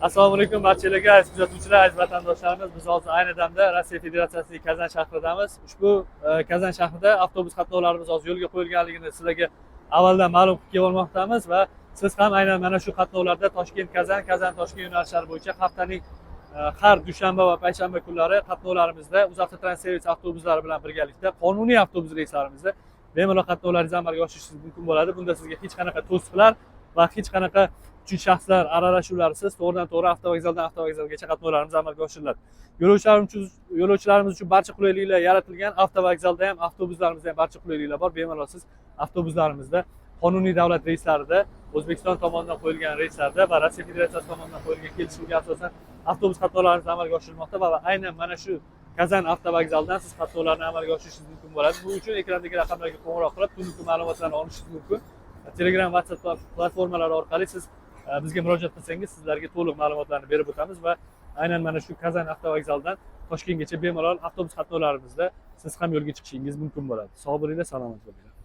Assalomu alaykum barchalarga, aziz kuzatuvchilar, aziz vatandoshlarimiz. Biz hozir ayni damda Rossiya Federatsiyasining Kazan shahridamiz. Ushbu Kazan shahrida avtobus qatnovlarimiz hozir yo'lga qo'yilganligini sizlarga avvaldan ma'lum qilib kelmoqdamiz va siz ham aynan mana shu qatnovlarda Toshkent Kazan, Kazan Toshkent yo'nalishlari bo'yicha haftaning har dushanba va payshanba kunlari qatnovlarimizda UzAvtoTranServis avtobuslari bilan birgalikda qonuniy avtobus reyslarimizda bemalol qatnovlaringizni amalga oshirishingiz mumkin bo'ladi. Bunda sizga hech qanaqa to'siqlar va hech qanaqa uchinchi shaxslar aralashuvlarisiz to'g'ridan to'g'ri avtovokzaldan avtovokzalgacha qatnovlarimiz amalga oshiriladi. Yo'lovchilarimiz uchun barcha qulayliklar yaratilgan. Avtovokzalda ham, avtobuslarimizda ham barcha qulayliklar bor. Bemalol siz avtobuslarimizda qonuniy davlat reyslarida, O'zbekiston tomonidan qo'yilgan reyslarda va Rossiya Federatsiyasi tomonidan qo'yilgan kelishuvga asosan avtobus qatnovlarimiz amalga oshirilmoqda va aynan mana shu Kazan avtovokzalidan siz qatnovlarni amalga oshirishingiz mumkin bo'ladi. Bu uchun ekrandagi raqamlarga qo'ng'iroq qilib, turli ma'lumotlarni olishingiz mumkin. Telegram, WhatsApp platformalari orqali siz bizga murojaat qilsangiz, sizlarga to'liq ma'lumotlarni berib o'tamiz va aynan mana shu Kazan avtovokzalidan Toshkentgacha bemalol avtobus qatnovlarimizda siz ham yo'lga chiqishingiz mumkin bo'ladi. Sog' bo'linglar, salomat bo'linglar.